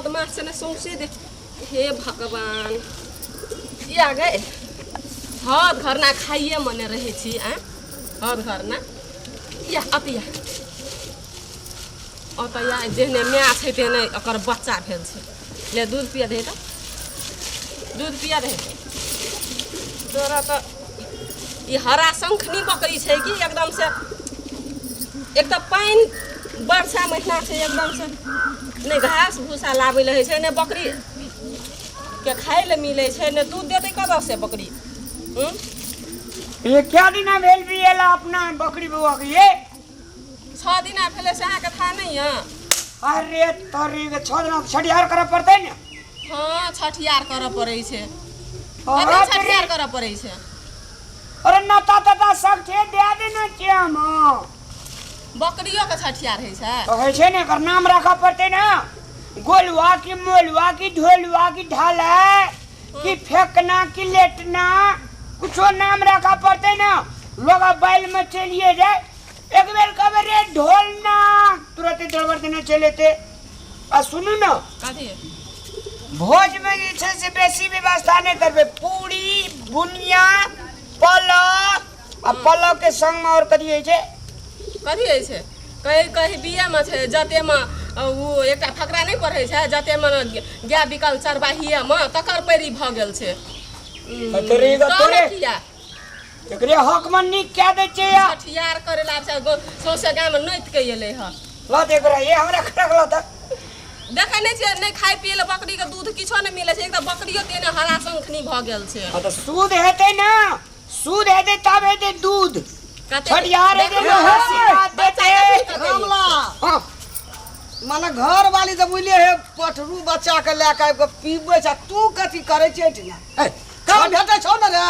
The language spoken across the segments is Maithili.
बदमाश छै ने सौंसे दे। हे भगवान, या गए हद घरना खाइए मने रहै छी। आँ हद घरना या अतिया ओतऽ या जेहने माय छै तेहने ओकर बच्चा भेल छै। ले दूध पिया दे तऽ, दूध पिया दे तोरा। तऽ ई हरा शंखनी बकरी छै कि एकदम से। एक तऽ पानि वर्षा महीना छै, एकदम से नहि घास भूसा लाबै लए होइ छै, नहि बकरी के खाय लए मिलै छै, नहि दूध देतै कतऽ से बकरी। हूँ ये क्या दिना भेल बिएला अपना बकरी बौआ के? ये 6 दिना भेलै से अहाँके था नहि यऽ? अरे तोरी के, 6 दिना छठिहार करऽ पड़तै ने। हँ, छठिहार करऽ पड़ै छै। कथी छठिहार करऽ पड़ै छै? अरे नता तता सब छै, दे देने छियै हम। बकरियो के छठिहार होइ छै? तऽ होइ छै ने, एकर नाम राखऽ पड़तै ने, गोलुआ की मोलुआ की ढोलुआ की ढाला की फेकना की लेटना, कुछो नाम राखऽ पड़तै ने। लोग अब बैल में चलिए जाए, एक बेर कहबै रे ढोलना, तुरंते दौड़ देने चले एते। आ सुनू ने। कथी? भोज में जे छै से बेसी व्यवस्था नहि करबै, पूरी बुनिया पलक आ पलक के संग में और कथी होइ छै? कथी होइ छै? कही कही बियामे छै जतेमे ओ एकटा फकरा नहि पढ़ै छै, जतेमे गाय बिकल चरवाहिएमे, तकर पैरी भऽ गेल छै। तोरे तब तोरे किया एकरे हक में नीक कए दै छै या छठियार करे ला आब सौंसे गाम नोति के एलै हँ। लऽ दे एकरा, ये हमरा खड़क लऽ तऽ। देखै नहि छियै, नहि खाय पियै लए बकरी के दूध किछो नहि मिलै छै। एक तऽ बकरियो तेने हरा शंखनी भऽ गेल छै। हँ तऽ सूद हेतै ने, सूद हेतै तब हेतै दूध। कते छठिहार हेतै देखू ने, आशीर्वाद बच्चा देतै। कथी कतै? रामलाल। हँ। माने घर वाली तऽ बुझलियै हे, पठरू बच्चा के लए कऽ आबि कऽ पीबै छै आ तू कथी करै छै एहिठिना? हे, काम भेटै छौ ने रे?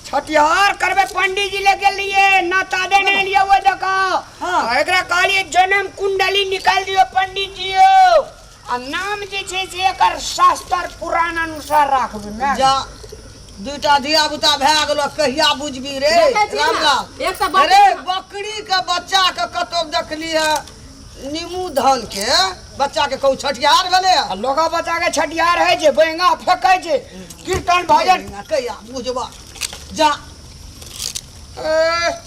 छठिहार करबै, पंडीजी लग गेलियै, नाता देने एलियै ओहि दऽ कऽ। हाँ। एकरा कहलियै जन्म कुंडली निकालि दियौ पंडीजी यौ, आ नाम जे छै से एकर शास्त्र पुराण अनुसार राखबै ने। जा, दूटा धिया पुता भए गेलो, कहिया बुझबी रे? देखै छी ने, रामलाल। एक तऽ बकरी अरे बकरी के बच्चा के कतौ देखली है? नीमू धान के बच्चा के कहू छठिहार भेलै है? आ लोग बच्चा के छठिहार होइ छै, बेंगा फेकै छै, कीर्तन भजन। कहिया बुझबा? जा। ए,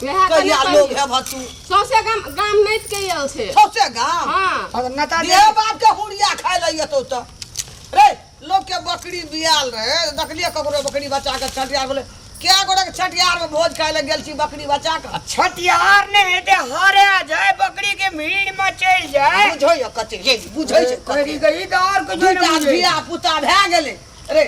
वएह तऽ कहिया नहि लोग कहियौ। है भतू। सौंसे गाम गाम नैत के आयल छै। सौंसे गाम। हँ। आ नता देह बाप के हुरिया खाय लए एतौ तऽ रे। लोग के बकरी बियाल रहे, देखलिए ककरो बकरी बच्चा के छठिहार भेलै? कै गोटे के छठिहार में भोज खाय लए गेल छी बकरी बच्चा के? छठिहार नहि हेतै, हरे जाय बकरी के भीड़ में चलि जाय। बुझै यऽ कते ये, बुझै छै कते। करी गई तऽ और कुछो नहि दूटा बुझै। धिया पुता भए गेलै रे,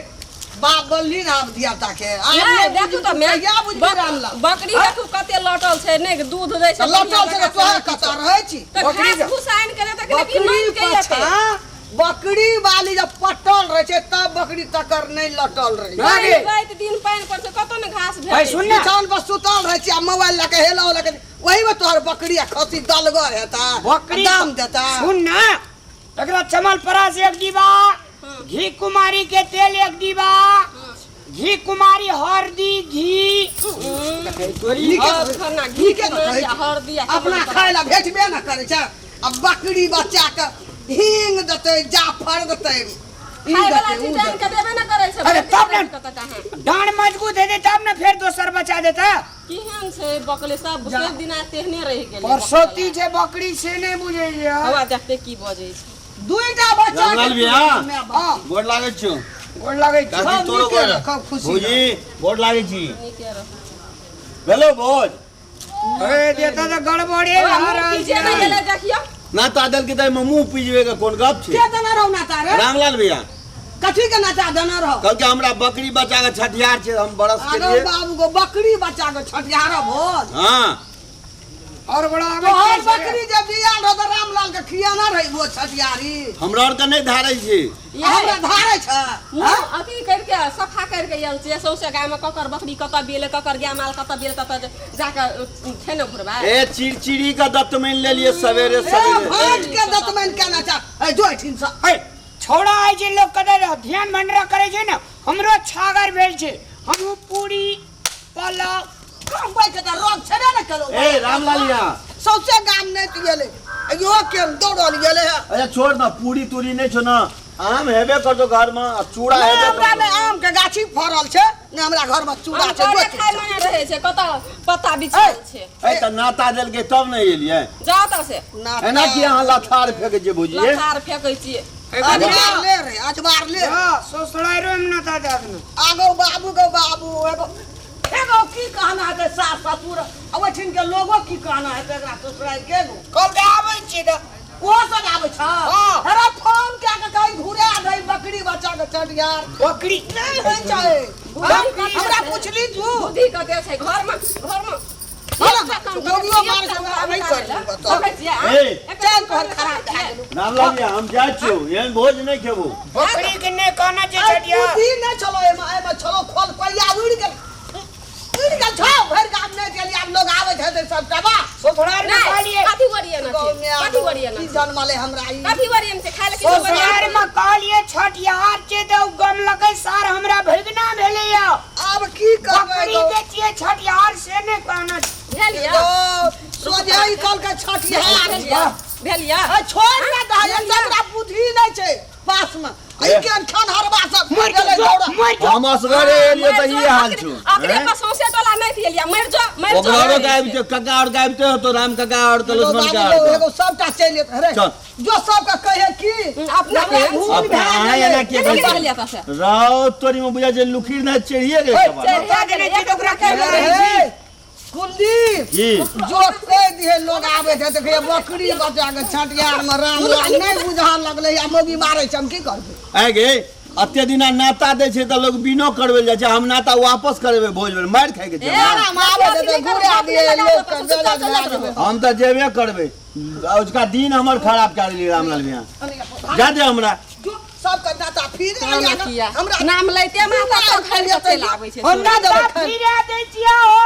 बाप बनली ने आब धिया पुता के आब नहि, नहि देखू बुझबी तऽ तू, माय कहिया बुझबी रामलाल? बकरी देखू कते लटल छै, नहि दूध दै छै। तऽ लटल छै तऽ तोहर कतऽ रहै छी? तऽ बकरी घास के- भूसा आनि के देतै कि नहि बकरी मानि के एतै? पाछा बकरी वाली जब पटल रहे छै तब बकरी तकर नहीं लटल रहे छै। ना गे। राति दिन पानि पड़ै छै, कतौ ने घास भाई भेटै सुन छै। ने। बिछान पर सुतल रहे छी आ मोबाइल लऽ के हेला लऽ के, वही में तोहर बकरी आ खस्सी दलगर हेता। बकरी दाम देता। सुन ना, एकरा चमल परास एक डिब्बा, घी कुमारी के तेल एक डिब्बा, घी कुमारी हरदी घी तोरी। नीके और खाना घी नीके के ने कहै आ छी। हरदी आ अपना खाय ला भेटबे न करै छै आ बकरी बच्चा के हींग देतै, जाफर देतै, ई खाय वाला देतै, ऊ चीज आनि देतै। के देबे न करै छै। अरे भेटबे तब करै ने। छै कतऽ कहाँ। डाँड़ मजबूत हेतै तब ने फेर दोसर बच्चा देतै। केहन छै बकले सब, सब दिना तेहने रहि गेलै। परसौती छै बकरी से नहि बुझै छै। हवा देखते की बजै छै। दुईटा बच्चा के रामलाल भैया। माय बाप। गोर लागै छियौ। गोर लागै छै। काकी खूब तोरो नीके गोर। रह, खूब खुशी भौजी गोर लागै छी। नीके रह। भेलो भोज? ए देता तऽ गड़बड़े ओए, भऽ मुँह रहल पीजे छै। नहि गेलै देखियौ। नाता देलकै तऽ एहिमे मुँह पिजबै के कोन गप छै? के देने रहौ नाता रे? रामलाल भैया। कथी के नाता देने रहौ? कहलकै हमरा बकरी बच्चा के छठिहार छै, हम बरस के आगो लिए। बाबू को बकरी बच्चा के छठिहार भोज। हाँ। और बड़ा आबै तोहर छै। बकरी जे बियाल रहो तऽ रामलाल के खियाना रही भोज छठिहारी। हमरा आर के नहि धारै छै। हमरा धारै छै। मुँह अथी करके सफा करके आयल छियै सौंसे गाममे, ककर बकरी कतऽ बियलै, ककर गाय माल कतऽ बियलै, ततऽ जाके खेने घुरबै। ए चिड़चिड़ी के दतमनि लेलियै सवेरे ए सवेरे। भाँज के दतमनि केना चा ए जो एठिन सँ। ए छौड़ा आइ जे लोक कतऽ ध्यान भंडरा करै छै ने, हमरो छागर भेल छै, हमहूँ पूरी पलक कमबै के तऽ रोग छेबे ने करो। ए रामलाल यहाँ सौंसे गाम नहि गेलै, इहो के दौड़ल गेलै है। अच्छा छोड़ ना, पूरी तूरी नहीं छो ना, आम हेबे करतो घर में आ चूड़ा नहि हेबे हमरा करतो। नहि आम के गाछी फड़ल छै नहि हमरा घर में चूड़ा हम छै घरे जो खाय मने रहै छै कतऽ पत्ता बिछल छै ए तऽ नाता देलकै तब ने एलियै जाउ तऽ से नाता- एना की अहाँ लथार फेकै छियै भुजिए लथार फेकै छियै अजवार ले रे अजवार ले हाँ ससुराइरो में नाता दे देना आगो बाबू गो बाबू एगो एगो की कहना हेतै सास ससुर आ ओहिठिन के लोगो की कहना हेतै एकरा ससुराल के गो कब आबै छियै तऽ ओहो सब आबै छ हाँ। अरे फोन कए के कहीं घुरा दै बकरी बच्चा के चटियार बकरी नहि होइ छै बकरी हमरा पुछली तू बुद्धि कते छै घरमे घरमे हाँ, एकटा काम करै गोबियो छियै, मार एकटा के काम नहि करै कर लए। बताउ। देखै छियै, आँ? ए, एकटा चल काम तोहर करै खराब छियै। भए गेलौ। रामलाल भैया हम जाइ छियौ एहन भोज नहि खेबो बकरी के नहि कहना छै अरे छठिया बुद्धि नहि छलो एहिमे एहिमे छलो खोल कोइया उड़ि गेल उड़ि गेल छौ भरि गाम नहि गेली आब लोग आबै छै तऽ सबटा बा ससुरार में नहि, कहलिए कथी वरियन गौ छै? माय कथी गौ, वरियन की छै? जनमलै हमरा ई कथी वरियन छै? खाय लए किछो वरियन ससुरार में कहलिए छठियार छै तऽ उ गम लगे सार हमरा भगना भेलैया आब की करबै बकरी गौ? के छियै छठियार से नहि कहना छै। भेल यऽ? गौ, सोझे ई कहलकै छठिहार भेल यऽ? भेल यऽ? आ छोड़ ना दही हमरा बुद्धि नहि छै पास में ई ए। केहन खान हरबा सब मर गेलै जो दौड़ा मर जो हम असगरे एलियै तऽ ई हाल छौ अकरे हैं? पर सौंसे टोला नहि थिएलियै, मरि जो, मरि जो। ओकरा आरो गाबिते कका और गाबिते होतो राम काका और के एगो लक्ष्मण बाबू का गौ, और के। एगो सबटा चलि एतै रे चल। जो सबके कहे की अपना हमरा के- भूल अपना भए अहाँ गेलै। एना के केना कहै कहलियै एतऽ से? राव तोरी में बुझा जे लुखिर ना चढ़िए गेल ओए, कबाड़। चढ़िए बता देने छियै तऽ ओकरा गेलै, के हे, हे, कुलदीप की जो कहि दिहे लोग आबै छै तऽ कहैए बकरी बचा के छठियार में राम राम नहि बुझा लगलै आ मौगी मारै छै हम की करबै आइ गे अते दिना नाता दै छै तऽ लोग बिनो करबै लए जाइ छै हम नाता वापस करेबै भोज में मारि खाइ के ए, छै राम आबै छै तऽ घुरा दिहे लोग के बेजत भए जेबै हम तऽ जेबे करबै उसका दिन हमर खराब कए देलियै रामलाल भैया जा दे हमरा जो सबके नाता फिर कहना किया? हमरा नाम लैते माता तो खाइ लए चलि आबै छै। हम ना देबै खाइ फिरा दै छियै हो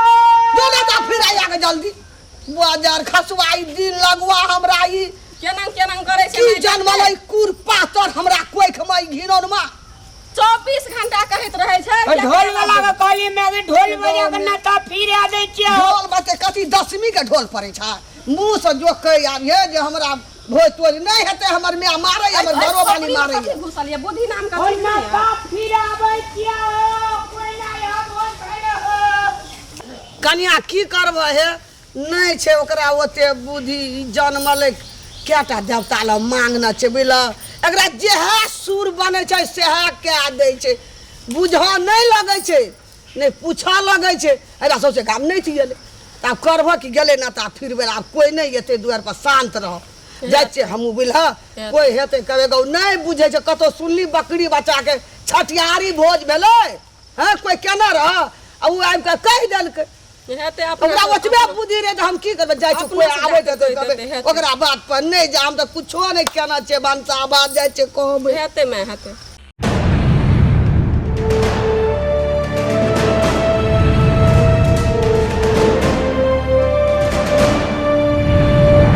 जो नाता फिर आया के जल्दी बाजार खसुआ ई दिन लगवा हमरा ई केना केना करै छै की नहि जनमलै कुर पातर हमरा कोइख में ई घिनौन में 24 घंटा कहैत रहै छै ढोल वाला के कहलिए मैं के ढोल बजा के नाता फिरा दै छियै हो ढोल बजते कथी दसमी के ढोल पड़ै छै मुँह से जो कहि आबिहे जे हमरा भोज तोज नहि हेतै हमर माय मारै हमर घरो वाली मारै कथी घुसल ये बुद्धि नाम का ओइ चीज नहीं है। नाता फिराबै छियै हो कोइ नहि हो भोज खाइ हो कनिया की करबै हे नहि छै ओकरा ओते बुद्धि ई जनमलै कएटा देवता लग मांगने छै बुझल एकरा जेहे सुर बनै छै सएह कए दै छै बुझऽ नहि लगै छै नहि पूछऽ लगै छै एकरा सौंसे गाम नहि थिएलै तऽ आब करबह कि गेलै ने तऽ आब फिरबै आब कोइ नहि एतै दुआरि पर शान्त रह जाइ छियै हमहूँ बुझलह कोइ हेतै कभी गौ नहि बुझै छै कतहु सुनली बकरी बच्चाके छठिहारी भोज भेलै हँ कोइ केना रह आ ओ आबि कऽ कहि देलकै हेतै अपना ओकरा ओतबे बुद्धि रहै तऽ हम की करबै जाइ छियै अपनो कोइ से आबै जाके तऽ कहि कहबै देतै, हेतै। ओकरा बात पर नहि जा हम तऽ कुछो नहि केना छियै भनसा भात जाइ छियै कहबै हेतै मैं हेतै